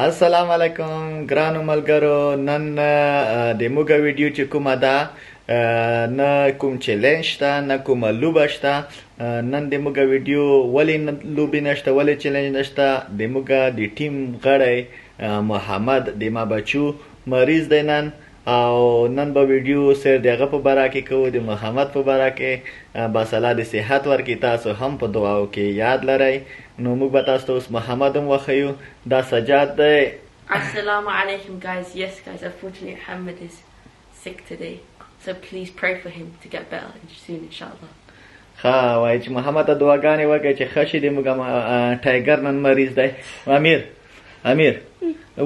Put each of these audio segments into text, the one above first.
السلام علیکم ګرانو ملګرو، نن د موږ ویډیو چې کومه ده، نه کوم چیلنج شته نه کومه لوبه شته. نن د موږ ویډیو ولې لوبې نشته، ولې چیلنج نشته؟ د موږ د ټیم غړی محمد د ما بچو مریض دی نن، او نن به ویډیو سیر د هغه په باره کې کوو، د محمد په باره کې. بس الله د صحت ورکړي، تاسو هم په دعاو کې یاد لرئ. نو موږ به تاسو ته اوس محمد هم وښیو. دا سجاد دی. Assalamu alaikum guys. Yes guys, unfortunately Muhammad is sick today, so please pray for him to get better soon inshallah. ښه، وایي چې محمد ته دعاګانې وکړئ چې ښه شي. د موږ ټایګر نن مریض دی. امیر، امیر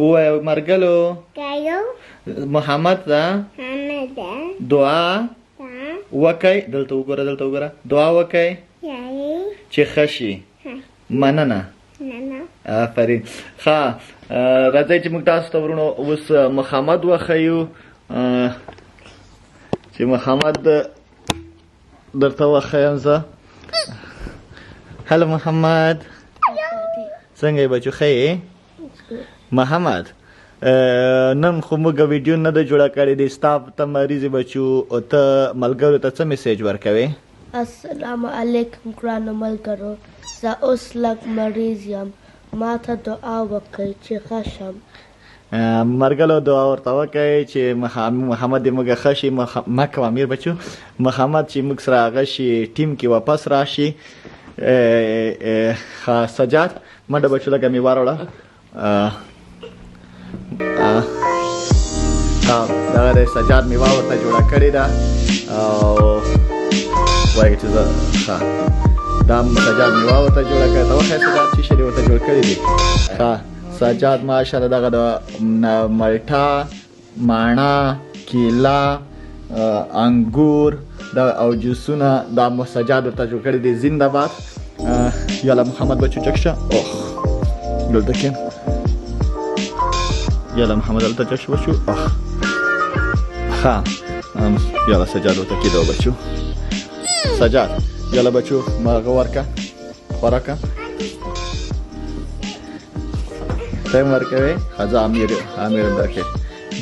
ووایه مرګلو محمد ته دعا وکئ. دلته وګوره، دلته وګوره، دعا وکئ چې ښه شي. مننه، آفرین. ښه، راځئ چې موږ تاسو ته وروڼو اوس محمد وښیو، چې محمد درته وښیم زه. هلو محمد، څنګه یې بچو؟ ښه یې؟ محمد، نن خو موږ ویډیو نه ده جوړه کړې، د ستا ته مریض بچو، او ته ملګرو ته څه میسج ورکوې؟ السلام علیکم ګرانو ملګرو، زه اوس لږ مریض یم، ما ته دعا وکړئ چې ښه شم. مرګلو دعا ورته وکړئ چې محمد دې موږ ښه شي. مه کوه امیر بچو. محمد چې موږ سره هغه شي، ټیم کې واپس راشي. سجاد منډه بچو، لږه میوه راوړه. دغه دی سجاد میوه ورته جوړه کړې ده، او وایي چې زه ښه دا سجاد میوه ورته جوړه کړې ته وښیه سجاد چې شی دې ورته جوړ کړي دي. ښه سجاد ماشاءالله دغه د مالټا، ماڼه، کیله، انګور دا او جوسونه دا سجاد ورته جوړ کړي دي. زنده باد. یاله محمد بچو چک شه. اوخ دلته کښېنه. یاله محمد دلته چک شه بچو. اخ ښه، یاله سجاد ورته کېدو بچو. سجاد یاله بچو هغه ورکه، خوراکه ټایم ورکوي. ښه ځه امیر، امیر هم درکړي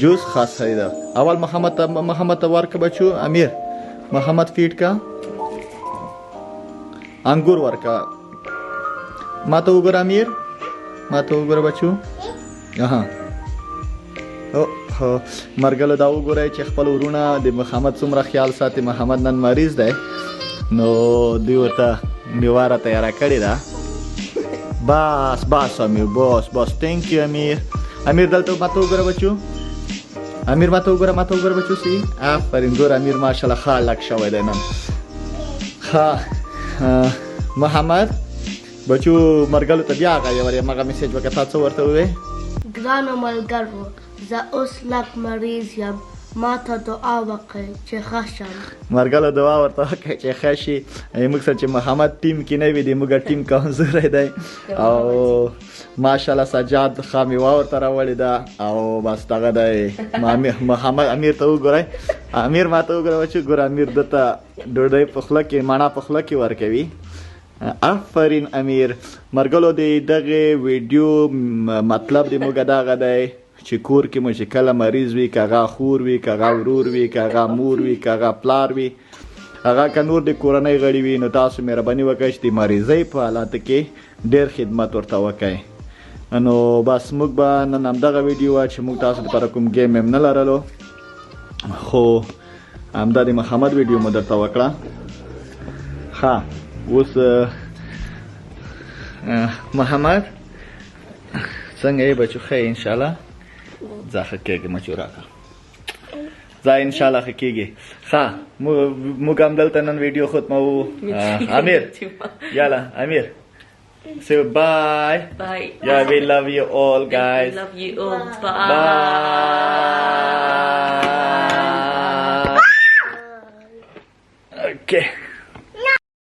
جوس. ښه صحیح ده. اول محمد ته، محمد ته ورکه بچو. امیر محمد فیډ کا، انګور ورکه. ما ته وګوره امیر، ما ته وګوره بچو. اها او هو مرګلو دا وګورئ چې خپل ورونه د محمد څومره خیال ساتي. محمد نن مریض دی، نو دوی ورته میوه را تیاره کړې ده. بس بس امیر، بس بس، ثانک یو امیر. امیر دلته ما ته وګوره بچو. امیر ما ته وګوره، ما ته وګوره بچو. سی آفرین. ګوره امیر ماشاءالله ښه لک شوی دی نن. ښه محمد بچو مرګلو ته بیا هغه یو وارې هماغه میسج وکړه، تا څه ورته ووې؟ ګرانو ملګرو، زه اوس لږ مریض یم، ما ته دعا وکړئ چې ښه شم. مرګلو دعا ورته وکړئ چې ښه شي. موږ سره چې محمد ټیم کې نه وي، د موږ ټیم کمزوری دی، او ماشاءالله سجاد ښه میوه ورته راوړې ده. او بس دغه دی. محمد امیر ته وګورئ، امیر ما ته وګوره چې ګوره امیر ده ته ډوډۍ په خوله کې، مڼه په خوله کې ورکوي. آفرین امیر. مرګلو د دغې ویډیو مطلب د موږ دغه دی چې کور کې مو چې کله مریض وي، که هغه خور وي، که هغه ورور وي، که هغه مور وي، که هغه پلار وي، هغه که نور د کورنۍ غړي وي، نو تاسو مهرباني وکړئ چې د مریضۍ په حالت کې ډېر خدمت ورته وکړئ. نو بس موږ به نن همدغه ویډیو وه چې موږ تاسو دپاره کوم ګیم هم نه لرلو، خو همدا د محمد ویډیو مو درته وکړه. ښه اوس محمد څنګه یې بچو؟ ښه یې انشاءالله؟ ځه ښه کېږي مچو، راکړه ځه انشاءالله ښه کېږي. ښه موږ هم دلته نن ویډیو ختموو. امیر یاله امیر say bye. Bye. Yeah, we love you all guys. We love you all. Bye. Bye. Okay.